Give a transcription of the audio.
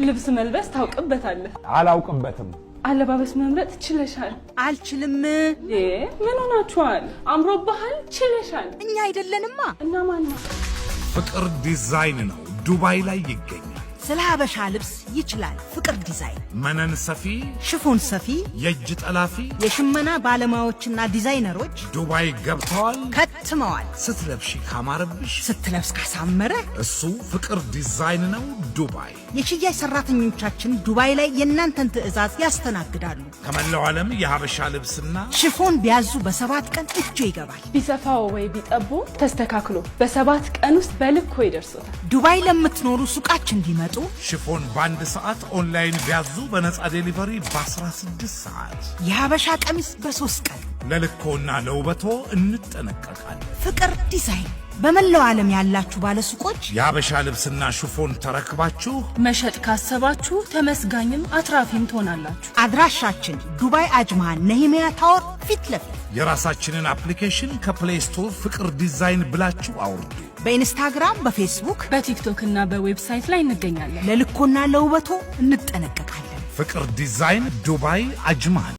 ልብስ መልበስ ታውቅበታለህ። አላውቅበትም። አለባበስ መምረጥ ችለሻል። አልችልም። ምን ሆናችኋል? አምሮብሃል፣ ችለሻል። እኛ አይደለንማ። እና ማን ነው? ፍቅር ዲዛይን ነው። ዱባይ ላይ ይገኛል። ስለ ሀበሻ ልብስ ይችላል ፍቅር ዲዛይን። መነን ሰፊ፣ ሽፎን ሰፊ፣ የእጅ ጠላፊ፣ የሽመና ባለሙያዎችና ዲዛይነሮች ዱባይ ገብተዋል፣ ከትመዋል። ስትለብሺ ካማረብሽ፣ ስትለብስ ካሳመረ እሱ ፍቅር ዲዛይን ነው። ዱባይ። የሽያጭ ሰራተኞቻችን ዱባይ ላይ የእናንተን ትዕዛዝ ያስተናግዳሉ። ከመላው ዓለም የሀበሻ ልብስና ሽፎን ቢያዙ በ7 ቀን እጆ ይገባል። ቢሰፋው ወይ ቢጠቦ ተስተካክሎ በ7 ቀን ውስጥ በልኮ ይደርሶታል። ዱባይ ለምትኖሩ ሱቃችን እንዲመጡ ሽፎን በአንድ ሰዓት፣ ኦንላይን ቢያዙ በነፃ delivery በ16 ሰዓት። የሀበሻ ቀሚስ በ3 ቀን። ለልኮና ለውበቶ እንጠነቀቃለን። ፍቅር ዲዛይን በመላው ዓለም ያላችሁ ባለሱቆች የሀበሻ ልብስና ሽፎን ተረክባችሁ መሸጥ ካሰባችሁ ተመስጋኝም አትራፊም ትሆናላችሁ። አድራሻችን ዱባይ አጅማን ነሂሚያ ታወር ፊት ለፊት። የራሳችንን application ከ Play Store ፍቅር ዲዛይን ብላችሁ አውርዱ። በኢንስታግራም፣ በፌስቡክ፣ በቲክቶክ እና በ website ላይ እንገኛለን። ለልኮና ለውበቶ እንጠነቀቃለን። ፍቅር ዲዛይን ዱባይ አጅማን።